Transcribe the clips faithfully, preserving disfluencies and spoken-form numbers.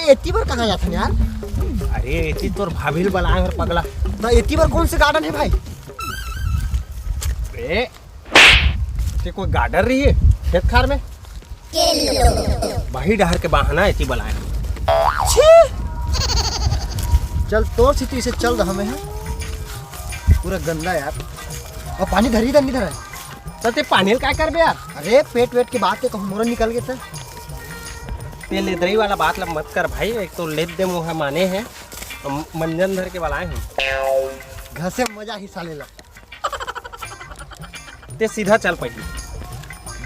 एती बर कहाँ जाथन यार? अरे, एती तोर भाभी ल बलाए हर पगला। त एती बर कौन से गार्डन हे भाई? ए, ते कोई गार्डन रही है खेत खार में? वही डहर के बहाना एती बलाए हर। छी! चल, तोर से तो इसे चल रहा मैं, हाँ? पूरा गंदा यार। अउ पानी धरी धर नहीं धरा है। त ते पानी ल काय करबे यार? अरे, पेट वेट के बात है, कहूँ मोर निकल गए त। ते लेदरई वाला बात ला मत कर भाई, एक तो लेद दे मुँह माने है, मंजन धर के बलाए हूँ। घसे मजा ही साले ला। ते सीधा चल पहली।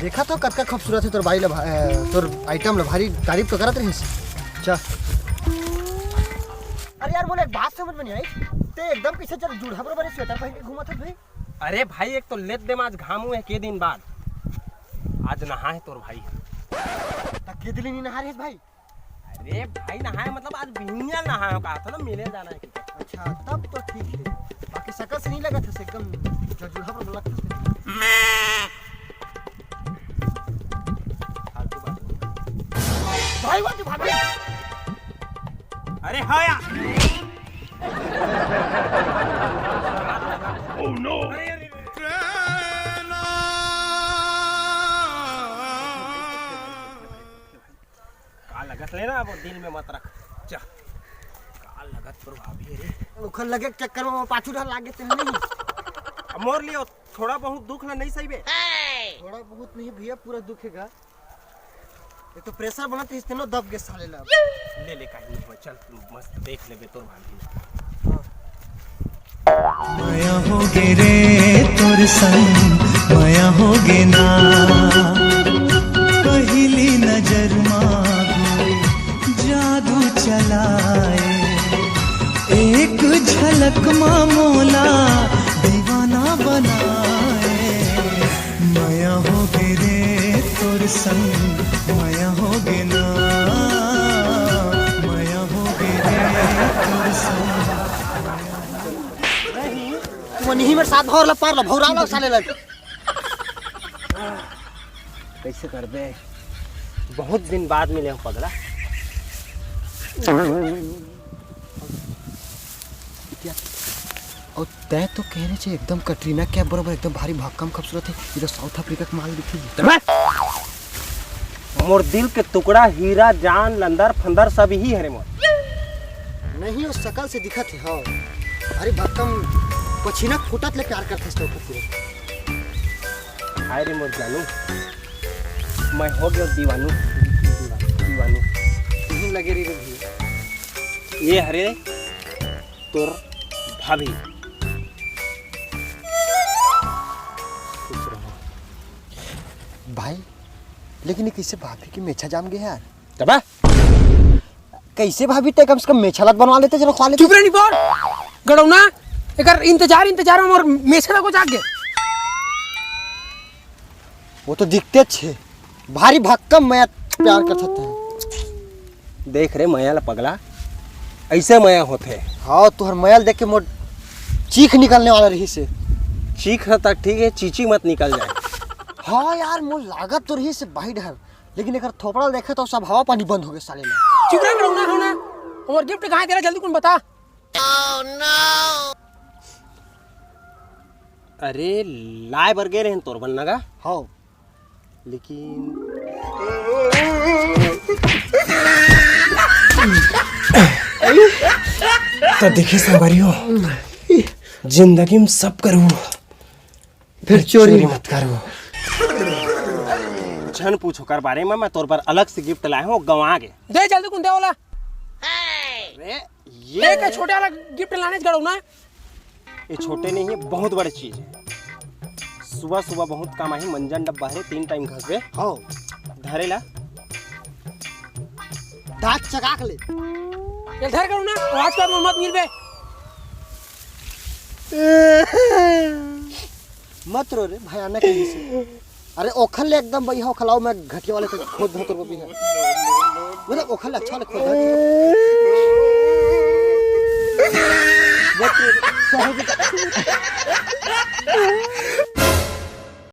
देखा तो कतका खूबसूरत है तोर बाई ला भा-, ए, तोर आइटम ला भारी तारीफ तो करत रहिस। चल। अरे यार, मोला एक बात समझ में नहीं आई, ते एकदम कैसे चल जूढ़ा बरोबर स्वेटर पहन के घूमत है भाई? अरे भाई, एक तो लेत दे म आज घाम हुए के दिन बाद, आज नहा है तोर भाई। त के दिली नहीं नहा रहे भाई? अरे भाई, नहाए मतलब आज बिहनिया नहाए हो, कहा था ना मिले जाना है कि। अच्छा, तब तो ठीक है, बाकी शकल से नहीं लगा था, एकदम जूढ़ा पर लगता था। फालतू बात नहीं। भाई, वो तो भाभी। अरे हाँ यार। Oh no! अरे, अरे, अरे। का लगत ले ना, वो दिल में मत रख। जा। का लगत तोर भाभी रे। ओखर लगे के चक्कर में वो पाछू ढाल लागे ते नहीं। अब मोर लिए थोड़ा बहुत दुख ला नहीं सही बे। थोड़ा बहुत नहीं भैया, पूरा दुख है गा। ये तो प्रेशर बनत रहिस तेनो दब गे साले ला। ले ले, काहे नहीं हुआ, चल तू मस्त देख लेबे तोर भाभी। हाँ। मया हो गे रे तोर संग, मया हो गे ना। पहिली नजर मा भी जादू चलाए, एक झलक मा मोला दीवाना बनाए। मया हो गे रे तोर संग, मया हो गे ना, मया हो गे रे तोर संग। नहीं, तू नहीं मेरे साथ भौर ला पार ला, भौरा ला साले ला। कैसे करबे? बहुत दिन बाद मिले हो पगला। अउ तैं तो कह रहे छे एकदम कटरीना कैफ बरोबर एकदम भारी भक्कम खूबसूरत है, ये तो साउथ अफ्रीका के माल दिखे जी। मोर दिल के टुकड़ा, हीरा, जान, लंदर फंदर सब ही हरे मोर। नहीं, वो शकल से दिखत है, हाँ। भारी भक्कम पछीना फूटत ले प्यार करत हस तो खूबसूरत। हाय रे मोर जानू, मैं हो गयो दीवानू, दीवानू। तुहीं लगे रही रे भैया। ये हरे तोर भाभी। खुश रहो। भाई, लेकिन ये कैसे भाभी की मेछा जाम गया यार? तबा? कैसे भाभी, तय कम से कम मेछा लत बनवा लेते, चलो खा लेते। चुप रह, नहीं बोल। गड़ौना, एकर इंतजार, इंतजार में मोर मेछा को जाग गए। वो तो दिखते छे, भारी भक्कम मया प्यार कर सकता है। देख रे मया ला पगला, ऐसे मया होथे। हाँ, तुहर मया ल देख के मोर चीख निकलने वाला रही से। चीख तक ठीक है, चीची मत निकल जाए। हाँ यार, मोर लागत तो रही से भाई डर, लेकिन एकर थोपड़ा देखे तो सब हवा पानी बंद हो गए साले में। चुप रह, रोना हो ना। और गिफ्ट कहाँ है तेरा, जल्दी कौन बता। अरे, लाए बर गे रहन तोर बन्ना गा। हाँ। लेकिन तो देखे संगवारी हो, जिंदगी में सब करू, फिर चोरी चोरी मत करू। झन पूछो कर बारे में, मैं तोर बर अलग से गिफ्ट लाए हूँ, गंवा गे। दे जल्दी कुंदे वाला। अरे, ये एक छोटे वाला गिफ्ट लाने गड़ो ना। ये छोटे नहीं है, बहुत बड़े चीज है। सुबह सुबह बहुत काम आही, मंजन डब्बा है, तीन टाइम घसबे। हाँ। धरे ला। दांत चका के ले। ये धर करू ना, आज के बाद मत मिलबे। मत रो रे, भयानक है इसे। अरे ओखर ले एकदम बढ़िया ओखलाओ, मैं घटिया वाले से खोद धोकर वो भी है। मतलब ओखर ले अच्छा वाले खोद धोकर। मत रो रे, सही